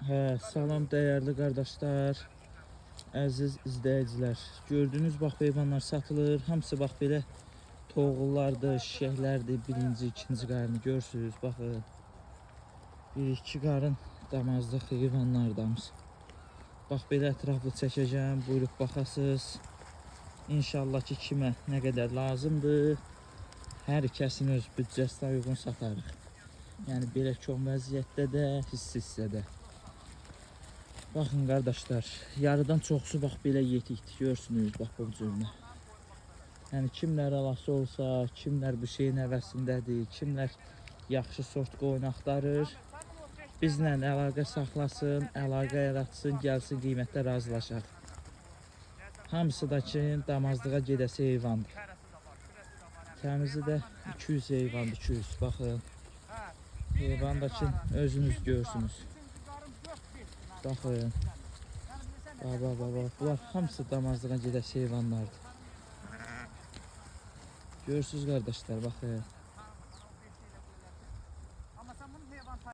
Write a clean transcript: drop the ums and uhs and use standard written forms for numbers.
Hə, salam dəyərli qardaşlar, əziz izləyicilər. Gördüyünüz bax bu heyvanlar satılır. Hamısı bax belə toğullardır, şişəklərdir. Birinci, ikinci qarını görürsünüz. Baxın. Bir, iki qarın damazlıq heyvanlardanız. Bax belə ətraflı çəkəcəm. Buyurub baxasınız. İnşallah ki kimə nə qədər lazımdır. Hər kəsin öz büdcəsinə uyğun satarıq. Yəni belə kom vəziyyətdə də, hissə hissə də. Baxın qardaşlar, yarıdan çoxsu bax belə yetikdir. Görürsünüz bax bu cürünə. Yəni kimlər alası olsa, kimlər bu şeyin həvəsindədir, kimlər yaxşı sort qoyun axtarır, bizlə əlaqə saxlasın, əlaqə yaratsın, gəlsin qiymətdə razılaşaq. Hamısı da ki, damazlığa gedəsi heyvandır. Təmizi də 200 heyvandır, 200. Baxın. Heyvan da ki, özünüz görürsünüz. Baxın. Baba, baba, bunlar hamısı damazlığa gedəsi heyvanlardır. Görürsünüz qardaşlar, baxın.